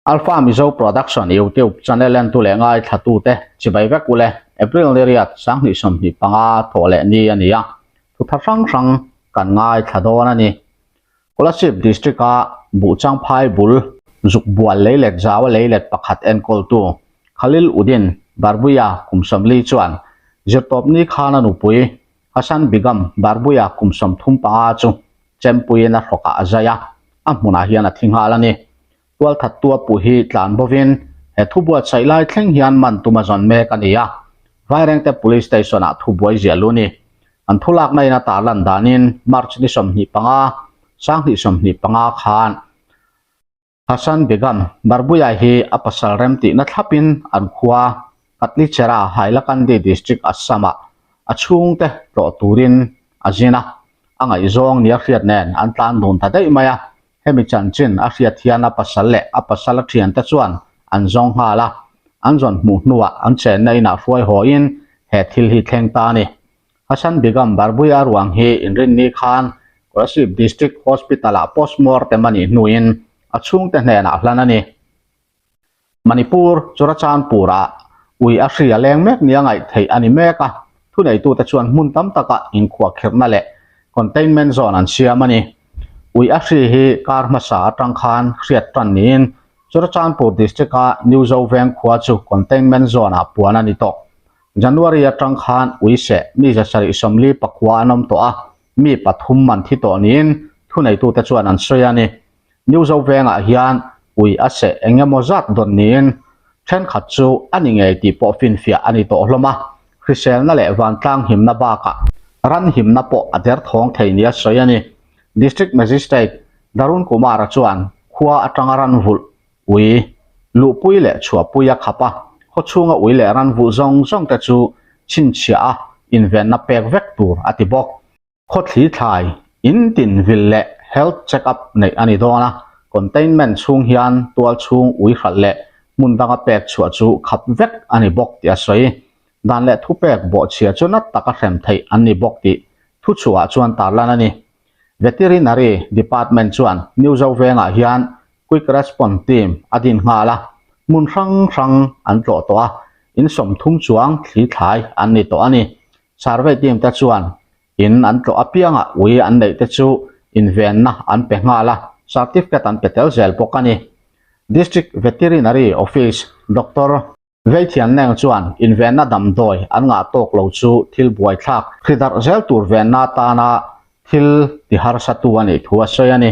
Alpha Mizo Production YouTube channel entu leh ngaithlatute chibai vek ule April ni riat 2025 thawh leh ni a ni a, thutha hrang hrang kan ngaithla dawn a ni. Kolasib District-a Buhchangphai bul Zukbual leilet zaua leilet pakhat enkawltu Khalil Uddin Barbuia kum 40 chuan zirtawpni khan a nupui Hasan Begum Barbuia kum 35 chu chempuiin a hrawkah a zai a, a hmunah hian a thi nghal a ni. Tualthattu a puh hi tlan bovin he thubuatsaih lai thleng hian man tum a zawn mek a ni a, Vairengte Police Station-ah thubuai ziah lu ni. An thulakna in a tarlan danin March ni 25, 2025 khan Hasan Begum Barbuia hi a pasal rem tihna thlapin an khua Katlichera, Hailakandi District, Assam-ah a chhungte tlawh turin a zin a, a ngaihzawng nia hriat nen an tlan dun ta daih mai a. Hemi chanchin a hriat hian a pasal leh a pasal a thiante chuan an zawng nghal a, an zawn hmuh hnuah an chenna inah hruai hawiin he thil hi thleng ta a ni. Hasan Begum Barbuia ruang hi inrinni khan Kolasib District Hospital-ah postmortem a nih hnuin a chhungte hnenah hlan a ni. Manipur, Churachandpur-ah ui a hri a leng mek nia ngaih theih a ni mek a, thuneitute chuan hmun tam takah inkhuahkhirhna leh containment zone an siam a ni. Ui a hri hi kar hmasa atang khan hriat tan niin Churachandpur District-a New Zoveng khua chu containment zone-ah puan a ni tawh. January atang khan ui seh mi 744 an awm tawh a, mi pathum an thi tawh niin thuneitute chuan an sawi a ni. New Zovengah hian ui a seh eng emaw zat dawn niin thenkhat chu a ni ngei tih pawh finfiah a ni tawh hlawm a, hriselna leh vantlang himna bakah ran himna pawh a derthawng thei nia sawi a ni. District Magistrate Darun Kumar-a chuan khua atanga ran vulh ui luhpui leh chhuahpui a khap a, khaw chhunga ui leh ran vulh zawng zawng te chu chhinchhiah a invenna pek vek tur a ti bawk. Khawthli thlai, in tin vil leh health check up neih a ni dawn a, containment chhung hian tual chhung ui hralh leh hmun danga pek chhuah chu khap vek a ni bawk tih a sawi. Dan leh thupek bawhchhia chu nat taka hrem theih an ni bawk tih thuchhuah chuan tarlan a ni. Veterinary Department chuan New Zovengah hian Quick Response Team a din nghal a, hmun hrang hrang an tlawh tawh a, in 30 chuang thli thlai an ni tawh a ni. Survey team te chuan in an tlawh apiangah ui an neih te chu invenna an pe nghal a, certificate an pe tel zel bawk a ni. District Veterinary Office Doctor Veithianneng chuan invenna damdawi an ngah tawk lo chu thil buaithlak hri darh zel tur venna atana thil ti harsatu a nih thu a sawi a ni.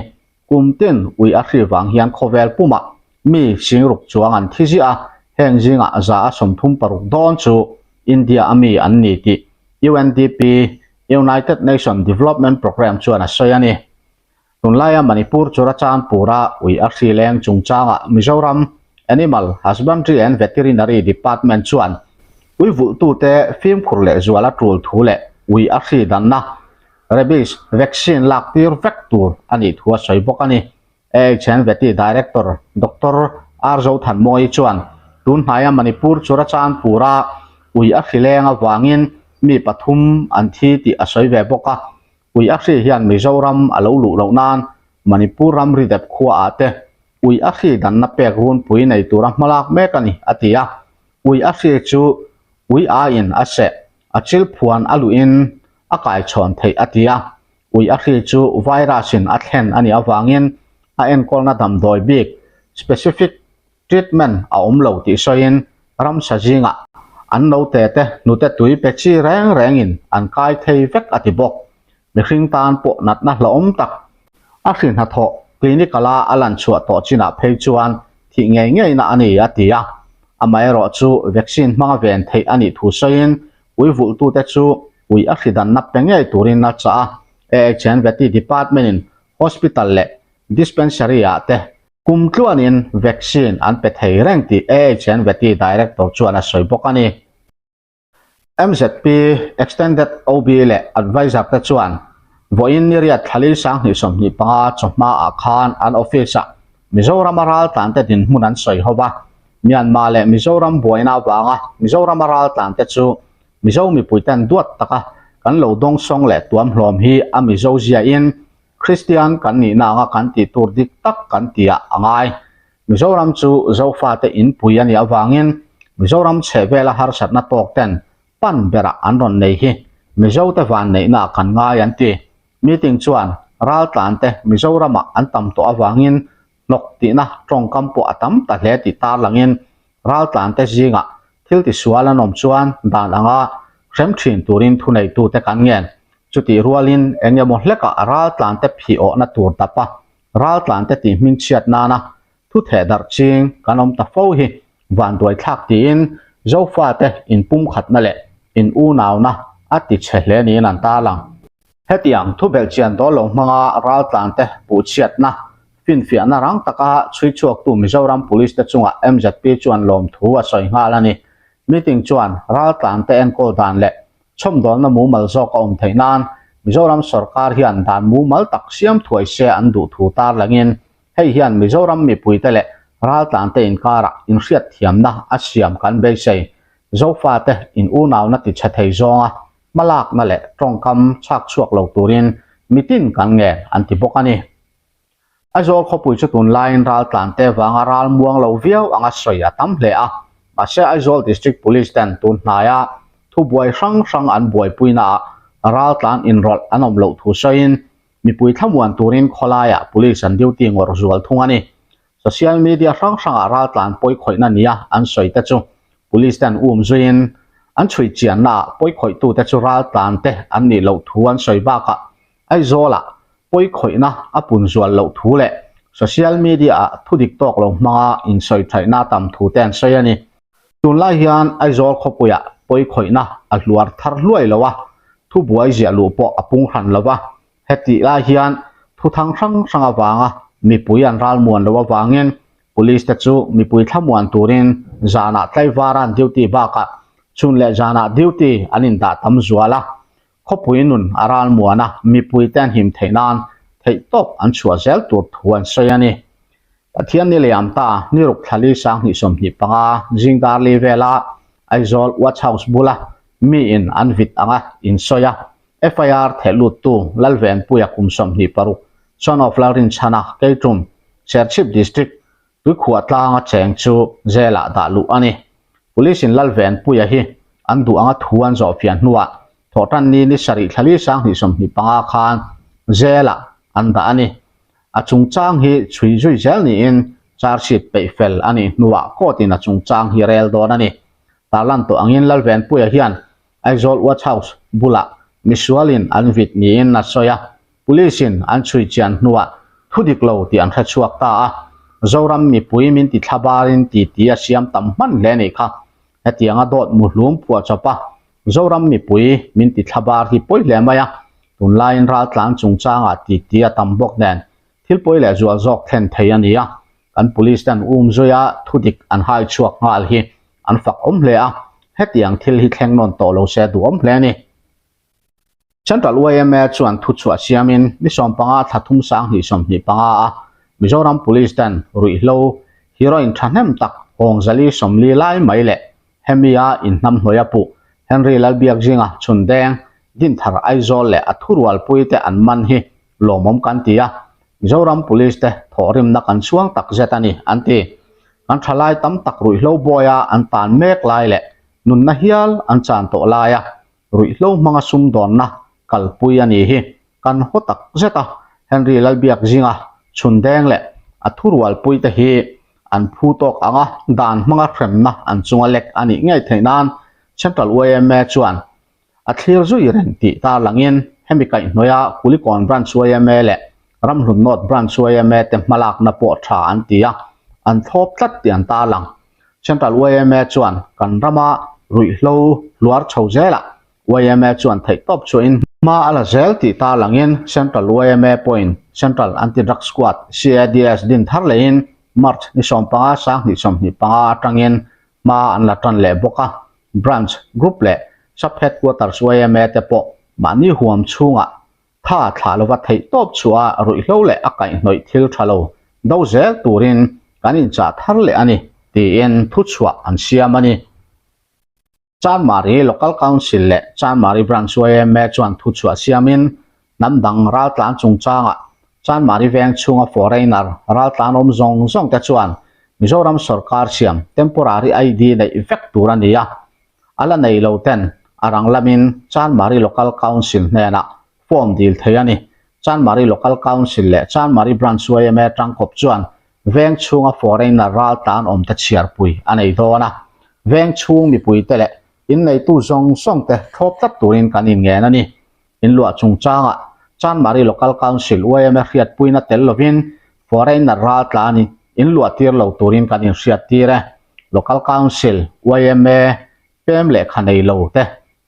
Kum tin ui a hri vang hian khawvel pumah mi singruk chuang an thi ziah a, heng zingah 136 dawn chu India a mi an ni tih UNDP, United Nation Development Programme, chuan a sawi a ni. Tunlaia Manipur Churachandpur-a ui a hri leng chungchangah Mizoram Animal Husbandry and Veterinary Department chuan ui vulhtute fimkhur leh zual a tul thu leh ui a hri danna Rabies vaccine lak tir vek tur a nih thu a sawi bawk a ni. AHN Vety Director Doctor R Zothanmawii chuan tun hnaia Manipur Churachandpur-a ui a hri leng avangin mi pathum an thi tih a sawi ve bawk a. Ui a hri hian Mizoram a lo luh loh nan Manipur ramri dep khuaah te ui a hri danna pek runpui nei tura hmalak mek a ni, a ti a. Ui a hri chu ui aiin a seh, a chil phuan a luhin a kaichhawn theih a ti a, ui a hri chu virus in a thlen a nih avangin a enkawlna damdawi bik, specific treatment, a awm lo tih sawiin ramsa zingah an naute te hnute tui pe chi reng rengin an kai thei vek a ti bawk. Mihring tan pawh natna hlauhawm tak a hri hnathawh clinical a a lan chhuah tawh chinah phei chuan thih ngei ngeina a ni a ti a, amaherawhchu vaccine hmanga ven theih a nih thu sawiin ui vulhtute chu ui a hri danna pe ngei turin a chah a, AHN Vety Department in Hospital leh Dispensary ah te kum tluanin vaccine an pe thei reng tih AHN Vety Director chuan a sawi bawk a ni. MZP Extended OB leh Advisor te chuan vawiin ni riat thlali 2025 chawhma ah khan an office ah Mizoram a raltlante dinhmun an sawi ho va, Myanmar leh Mizoram buaina avanga Mizoram a raltlante chu Mizo mipuiten duat taka kan lo dawngsawng leh tuamhlawm hi a Mizo ziain Kristian kan nihna anga kan tih tur dik tak kan tihah a ngai. Mizoram chu Zofate inpui a nih avangin Mizoram chhehvela harsatna tawk ten pan berah an rawn nei hi Mizote vanneihna kan ngai an ti. Meeting chuan raltlante Mizoramah an tam tawh avangin hnawk tihna tawngkam pawh a tam ta hle tih tarlangin raltlante zingah thil tisual an awm chuan dan anga hrem thin turin thuneitute kan ngen. Chutih rualin eng emaw hlekah raltlante phih awhna tur dapa raltlante tih hmingchhiat nana thu theh darh ching kan awm ta fo hi vanduaithlak tiin Zofate inpumkhatna leh in unauna a ti chhe hle niin an tarlang. Hetiang thu belhchian dawl lo hmanga raltlante puhchhiatna finfiahna rang taka chhui chhuaktu Mizoram Police te chungah mzp chuan lawmthu a sawi nghal a ni. Meeting chuan raltlante enkawl dan leh chhawmdawlna mumal zawk a awm theih nan Mizoram sawrkar hian dan mumal tak siam thuai se an duh thu tarlangin hei hian Mizoram mipuite leh raltlante inkarah inhriatthiamna a siam kan beisei. Zofate in unauna tichhe thei zawnga hmalakna leh tawngkam chhak chhuak lo turin mitin kan ngen an ti bawk a ni. Aizawl khawpui chu tunlaiin raltlante vanga ral muang lo viau anga sawi a tam hle a, mahse Aizawl District Police ten tun hnaia thubuai hrang hrang an buaipuinaah raltlan inrawlh an awm loh thu sawiin mipui thlamuan turin khawlaiah Police an duty ngawrh zual thung a ni. Social media hrang hrangah raltlan pawikhawihna nia an sawi te chu Police ten um zuiin an chhui chiannaah pawikhawih-tute chu raltlante an nih loh thu an sawi bakah Aizawlah pawikhawihna a pun zual loh thu leh social media-ah thu dik tawk lo hmanga insawi thaihna a tam thu te an sawi a ni. Tunlai hian Aizawl khawpuiah pawikhawihna a hluar thar hluai lo a, thubuai ziah luh pawh a pung hran lo va. Hetih lai hian thuthang hrang hrang avanga mipui an ralmuan loh avangin Police te chu mipui thlamuan turin zanah tlaivar an duty bakah chhun leh zanah duty an indah tam zual a. Khawpui nun a ralmuan a, mipuite an him theih nan theihtawp an chhuah zel tur thu an sawi a ni. Pathian ni leh am ta, ni ruk thlali 2025 zing darli vela Aizawl Watch House bula miin an vit anga insawi a, FIR theh luttu Lalvenpuia kum 26, son of Lalrinchhana, Keitum, Serchhip District, Tuikhuah tlanga cheng chu jail-ah dah luh a ni. Police-in Lalvenpuia hi an duh anga thu an zawh fiah hnuah thawhtanni ni sarih thlali 2025 khan jail-ah an dah a ni. A chungchang hi chhui zui zel niin charge sheet peih fel a nih hnuah court-in a chungchang hi rel dawn a ni. Tarlan tawh angin Lalvenpuia hian Aizawl Watch House bulah misualin an vit niin a sawi a. Police-in an chhui chian hnuah thu dik lo tih an hre chhuak ta a, Zoram mipui min ti thla barin titi a siam tam hman hle anih kha. Hetianga dawt muhlum phuah chawp a, Zoram mipui min ti thla bar hi pawi hle mai a, tunlaiin raltlan chungchangah titi a tam bawk nen thil pawi leh zual zawk thlen thei a ni a, kan police ten um zuia thu dik an hai chhuak nghal hi an fak awm hle a, hetiang thil hi thleng nawn tawh lo se duhawm hle a ni. Central yma chuan thuchhuah siamin ni 15 thla thum 2025 a Mizoram Police ten ruihhlo heroin thahnem tak Hawngzali 40 lai mai leh hemi-a inhnamhnawih a puh Henry Lalbiakzinga Chhundeng Dinthar Aizawl leh a thurualpui te an man hi lawmawm kan ti a, Mizoram Police te thawhrimna kan chhuang tak zet a ni an ti. Kan thalai tam tak ruihhlo bawia an tan mek lai leh nunna hial an chan tawh laia Ruihhlo hmanga sumdawnna kalpui a ni hi kan haw tak zet a, Henry Lalbiakzinga chhundeng leh a thurualpuite hi an phu tawk anga dan hmanga hremna an chunga lek a nih ngei theih nan Central yma chuan a thlir zui reng tih tarlangin hemi kaihhnawia Kulikawn Branch yma leh Ramhlun North Branch yma te hmalakna pawh tha an ti a, an thlawp tlat tih an tarlang. Central yma chuan kan rama ruihhlo hluar chho zelah yma chuan theihtawp chhuahin hma a la zel tih tarlangin Central yma pawhin Central Anti-Drug Squad, CADS, din thar lehin March ni 15 2025 atangin hma an la tan leh bawk a. Branch, Group leh Sub-Headquarters yma te pawh mahni huam chhungah Tha thlah lova theihtawp chhuah a ruihhlo leh a kaihhnawih thil tha lo do zel turin kan inchah thar leh a ni, tiin thuchhuah an siam a ni. Chanmari Local Council leh Chanmari Branch yma chuan thuchhuah siamin hnam dang raltlan chungchangah Chanmari veng chhunga foreigner raltlan awm zawng zawng te chuan Mizoram sawrkar siam temporary ID neih vek tur a ni a, a la nei lo ten a rang lamin Chanmari Local Council hnenah form dil thei a ni. Chanmari Local Council leh Chanmari Branch yma tangkawp chuan veng chhunga foreigner ral tan awmte chhiarpui a nei dawn a, veng chhung mipuite leh inneitu zawng zawngte thlawp tlat turin kan inngen a ni. Inluah chungchangah Chanmari Local Council yma hriatpuina tel lovin foreigner ral tlan inluah tir lo turin kan inhriattir e. Local Council yma pem lehkha nei lo te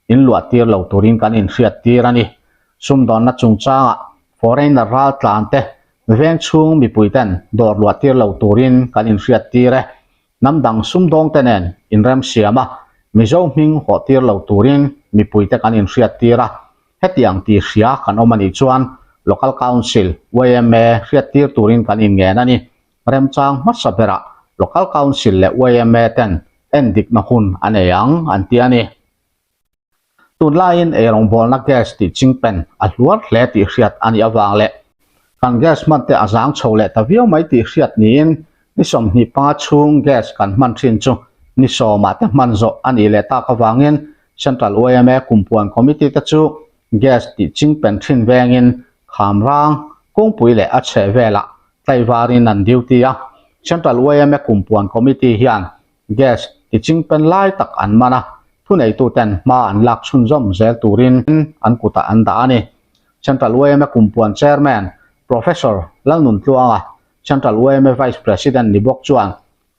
inluah tir lo turin kan inhriattir a ni. Sumdawnna chungchangah foreigner ral tlan te veng chhung mipui ten dawr luah tir lo turin kan inhriattir e. Hnam dang sumdawngte nen inremsiam a, Mizo hming hawh tir lo turin mipuite kan inhriattir a, hetiang tih hria kan awm a nih chuan Local Council, yma, hriattir turin kan inngen a ni. Remchang hmasa berah Local Council leh yma ten endikna hun a nei ang an ti a ni. Tunlaiin eirawngbawlna gas tih chingpen a hluar hle tih hriat a nih avang leh kan gas hman te a zang chho leh ta viau mai tih hriat niin ni 25 chhung gas kan hman thin chu ni sawmah te hman zawh a nih leh tak avangin Central yma Kumpuan Committee te chu gas tih chingpen thin vengin Khamrang, kawngpui leh a chheh velah tlaivarin an duty a. Central yma Kumpuan Committee hian Gas ti chingpen lai tak an man a, thuneituten hma an lak chhunzawm zel turin an kutah an dah a ni. Central yma Kumpuan Chairman Professor Lalnuntluanga, Central yma Vice President ni bawk chuan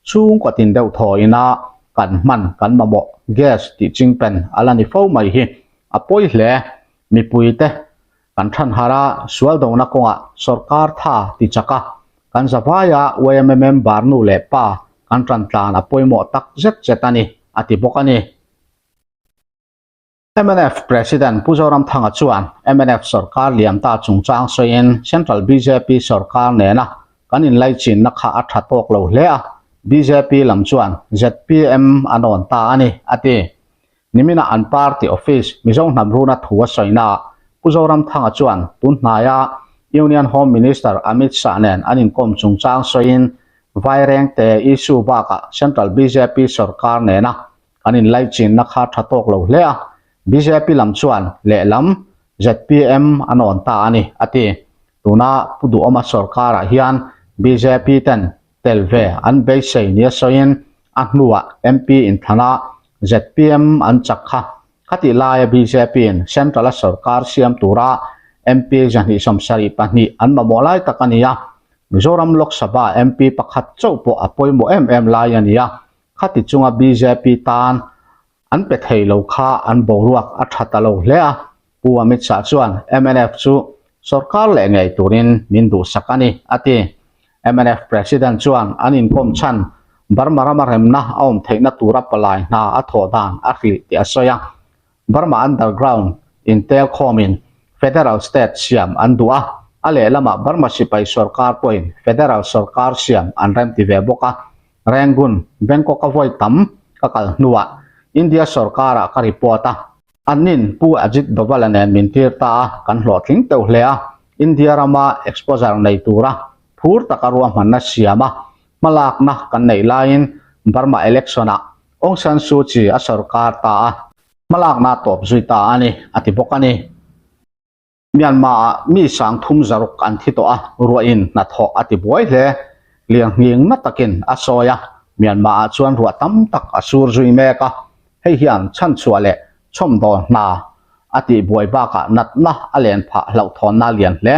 chhungkaw tin deuh thaw ina kan hman kan mamawh gas tih chingpen a la ni fo mai hi a pawi hle. Mipuite Kan than harh a, sual dona kawngah sawrkar tha ti chak a, kan zavaia yma member nu leh pa kan tan tlan a pawimawh tak zet zet a ni, a ti bawk a ni. Mnf President Pu Zoramthanga chuan mnf sawrkar liam ta chungchang sawiin Central bjp sawrkar nena kan inlaichinna kha a tha tawk lo hle a, bjp lam chuan zpm a nawn ta a ni, a ti. Nimina an party office Mizo hnam runa thu a sawina Pu Zoramthanga chuan tun hnaia Union Home Minister Amit Shah nen an inkawm chungchang sawiin Vairengte issue bakah Central bjp sorkar nena kan inlaichinna kha tha tawk lo hle a, bjp lam chuan lehlam zpm a nawn ta a ni, a ti. Tuna Pu Duhawma sorkarah hian bjp ten tel ve an beisei nia sawiin a hnuah MP inthlana zpm an chak kha. Khatih laia BJP-in Central-a sorkar siam tura MP 272 an mamawh lai tak a ni a. Mizoram Lok Sabha MP pakhat chauh pawh a pawimawh em em lai a ni a. Khati chunga BJP tan An pe thei lo kha an boruak a tha ta lo hle a, Pu Amit Shah chuan mnf chu sorkar leh ngei turin min duhsak a ni, a ti. Mnf President chuan an inkawm chhan Burma rama remna a awm theihna tura palai hna a thawh dan a hrilh tih a sawi a. Burma underground intel khawmin Federal State siam an duh a, a lehlamah Burma sipai sorkar pawhin Federal sorkar siam an remti ve bawk a. Rangoon, Bangkok a vawi tam ka kal hnuah India sorkarah ka report a. Annin Pu Ajit Doval-a nen min tir ta a, kan hlawhtling teuh hle a. India rama exposure nei tura phur taka ruahmanna siam a, hmalakna kan neih laiin Burma election-ah Aung San Suu Kyi a sorkar ta a, hmalakna a tawp zui ta a ni, a ti bawk a ni. Myanmar-ah mi sang thum zaruk an thi tawh a, ruahin hnathawh a ti buai hle. Lianghning na takin a sawi a, Myanmar-ah chuan ruah tam tak a sur zui mek a, hei hian chhanchhuah leh chhawmdawl hna a tih buai bakah natna a len phah hlauhthawnna a lian hle.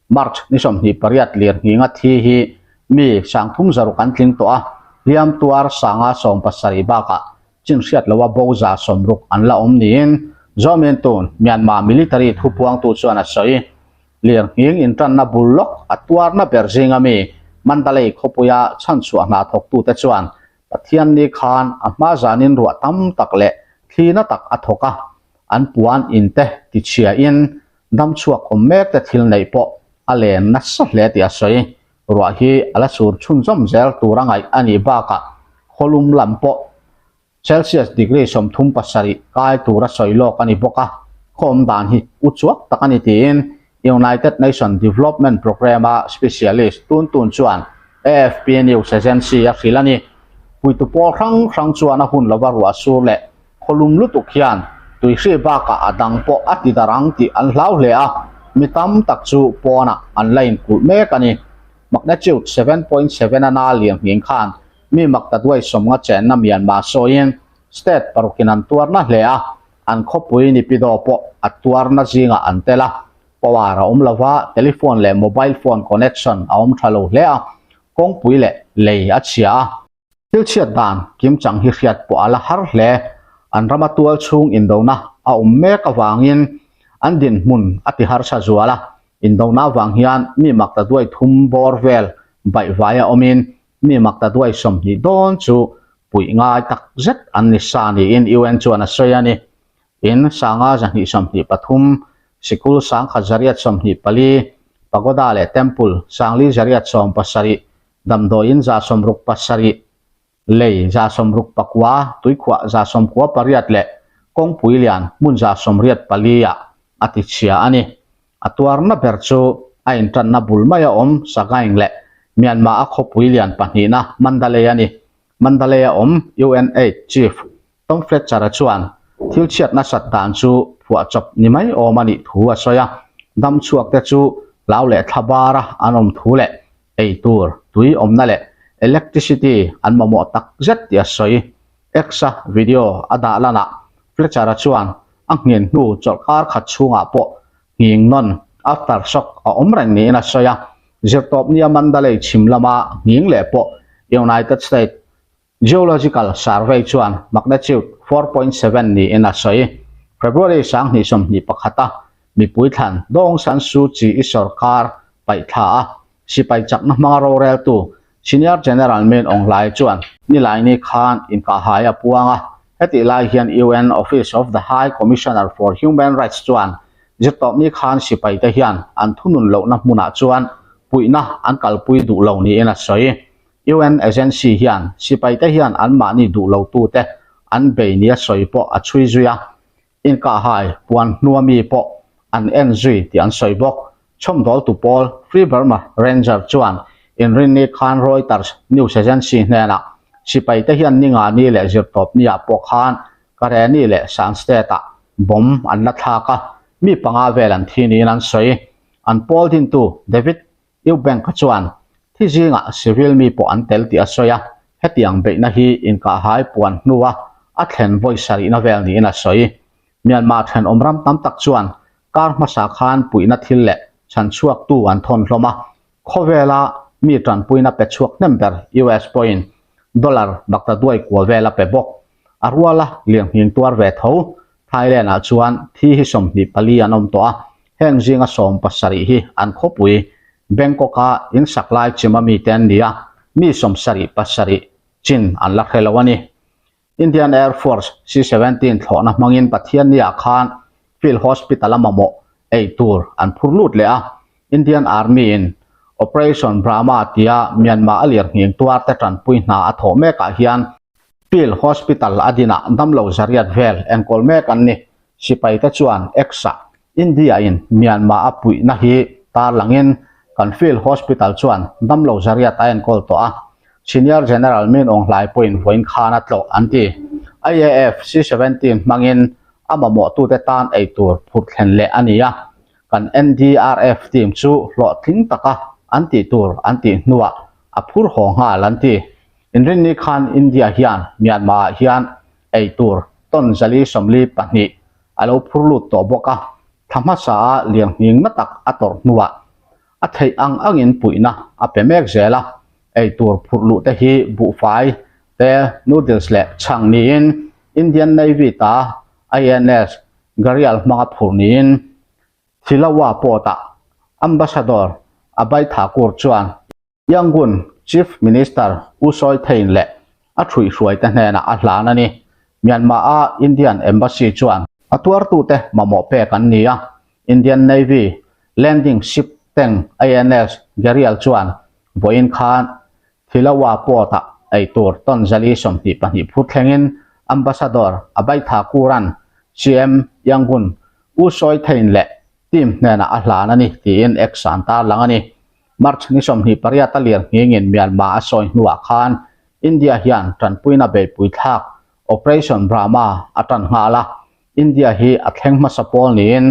March ni 28 lirnghinga thi hi mi sang thum zaruk an tling tawh a, hliam tuar sanga 70 bakah chin hriat loa bo za 60 an la awm niin Zawmin tun Myanmar military thupuangtu chuan a sawi. Lirnghing intanna bul lawk a tuarna ber zinga mi Mandalay khawpuia chhanchhuah hna thawktute chuan Pathianni khan a hma zanin ruah tam tak leh thli na tak a thawk a, an puan inte tichhiain damchhuak awm mekte thil neih pawh a len nasa hle tih a sawi. Ruah hi a la sur chhunzawm zel tur a ngaih a nih bakah khawlum lam pawh Celsius degree 37 kai tura sawi lawk a ni bawk a, khaw awm dan hi u chuak tak a ni tiin United Nations Development Programme-a specialist tun tun chuan. AFP news agency a hrilh a ni. Puitu pawl hrang hrang chuan a hun lova ruah sur leh khawlum lutuk hian tuihri bakah a dang pawh a ti darh ang tih an hlau hle a, mi tam tak chu pawnah an la inkulh mek a ni. Magnitude 7.7 a na lian nghing khan mi makta duai sawmnga chenna Myanmar sawiin state parukin an tuarna hle a, an khawpui Naypyidaw pawh a tuarna zingah an tel a, power a awm lova, telephone leh mobile phone connection a awm tha lo hle a, kawngpui leh lei a chhia a. Thil chhiat dan kimchang hi hriat pawh a la har hle, an rama tual chhung indona a awm mek avangin an dinhmun a ti harsa zual a, indona avang hian mi makta duai thum bawr vel baihvai a awmin mi makta duai 20 dawn chu puih ngai tak zet an ni sa niin UN chuan a sawi a ni. In sanga 223, sikul 1124, pagoda leh temple 470, damdawiin 67, lei 69, tuikhuah 98 leh kawngpui lian hmun 84 ah a ti chhia a ni. A tuarna ber chu a intanna bul maia awm Sagaing leh Myanmar a khawpui lian pahnihna Mandalay a ni. Mandalay a awm UNAID Chief Tom Fletcher-a chuan thil chhiat nasat dan chu phuahchawp ni mai awm a nih thu a sawi a, dam chhuakte chu hlau leh thla bara an awm thu leh ei tur, tui awmna leh electricity an mamawh tak zet tih a sawi. X-a video a dah lanah Fletcher-a chuan a nghin hnu chawlhkar khat chhungah pawh nghing nawn, aftershock, a awm reng niin a sawi a, zirtawpnia Mandalay chhim lama nghing leh pawh United States Geological Survey chuan magnitude 4.7 niin a sawi. February 2021 a mipui thlan Daw Aung San Suu Kyi-i sorkar paihthla a sipai chakna hmanga roreltu Senior General Min Aung Hlaing chuan nilaini khan inkahhai a puang a. Hetih lai hian UN Office of the High Commissioner for Human Rights chuan zirtawpni khan sipaite hian an thunun lohna hmunah chuan puihna an kalpui duh lo niin a sawi. UN agency hian sipaite hian anmahni duh lotute an bei nia sawi pawh a chhui zui a, inkahhai puan hnua mi pawh an en zui tih an sawi bawk. Chhawmdawltu pawl Free Burma Ranger chuan inrinni khan Reuters news agency hnenah sipaite hian ninga ni leh zirtawpniah pawh khan Kareni leh Shan State-ah bomb an la thlak a, mi panga vel an thi niin an sawi. An pawl dintu David Eubank-a chuan thi zingah civil mi pawh an tel tih a sawi a, hetiang beihna hi inkahhai puan hnua a thlen vawi sarihna vel niin a sawi. Myanmar thenawm ram tam tak chuan kar hmasa khan puihna thil leh chhanchhuaktu an thawn hlawm a, khawvela mi tanpuina pe chhuak hnem ber US pawhin dollar bakta duai kua vel a pe bawk. A ruala lianghming tuar ve tho Thailand-ah chuan thi hi 24 an awm tawh a, Heng zinga 70 hi an khawpui Bangkok-a insak lai chima mite an ni a, mi 77 chin an la hre lo a ni. Indian Air Force C-17 thlawhna hmangin Pathianni-ah khan Field Hospital-a mamawh ei tur an phur lut leh a, Indian Army-in Operation Brahma tia Myanmar a lirnghing tuarte tanpui hna a thawh mekah hian Field Hospital a dinah damlo zariat vel enkawl mek an ni. Sipaite chuan X-ah India-in Myanmar a puihna hi tarlangin kan Field Hospital chuan damlo zariat a enkawl tawh a, Senior General Min Aung Hlaing pawhin vawiin khan a tlawh an ti. IAF C-17 hmangin a mamawhtute tan eitur phurh thlen leh a ni a, kan NDRF team chu hlawhtling taka an tih tur an tih hnuah a phur haw nghal an ti. Inrinni khan India hian Myanmar-ah hian eitur ton 442 a lo phur lut tawh bawk a, thla hmasa a lianghming na tak a tawrh hnuah a theih ang angin puihna a pe mek zel a, eitur phurh luh te hi buhfai te, noodles leh chhang niin Indian Navy ta INS Gharial hmanga phurh niin Thilawa port-ah Ambassador Abhay Thakur chuan Yangon Chief Minister U Soe Thein leh a thuihhruaite hnenah a hlan a ni. Myanmar-a Indian Embassy chuan a tuartute mamawh pek an ni a, Indian Navy Landing Ship Tank INS Gharial chuan vawiin khan Thilawa Port-ah eitur ton 422 phur thlengin Ambassador Abhay Thakur-a'n CM Yangon U Soe Thein leh team hnenah a hlan a ni tiin X-a an tarlang a ni. March ni 28 a lirnghingin Myanmar a sawi hnuah khan India hian tanpuina beihpui thlak Operation Brahma a tan nghal a, India hi a thleng hmasa pawl niin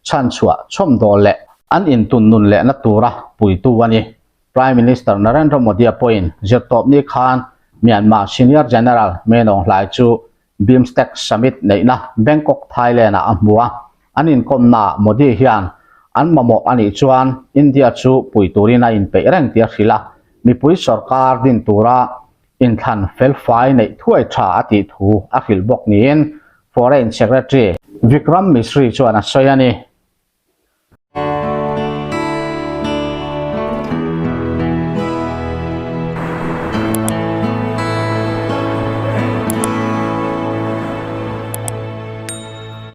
chhanchhuah chhawmdawl leh an intun nun lehna tura puitu a ni. Prime Minister Narendra Modi-a pawhin zirtawpni khan Myanmar Senior General Min Aung Hlaing chu BIMSTEC Summit neihna Bangkok, Thailand-ah a hmu a. An inkawmnaah Modi hian an mamawh a nih chuan India chu pui turin a inpeih reng tih a hrilh a, mipui sorkar din tura inthlan felfai neih thuai tha a tih thu a hrilh bawk niin Foreign Secretary Vikram Misri chuan a sawi a ni.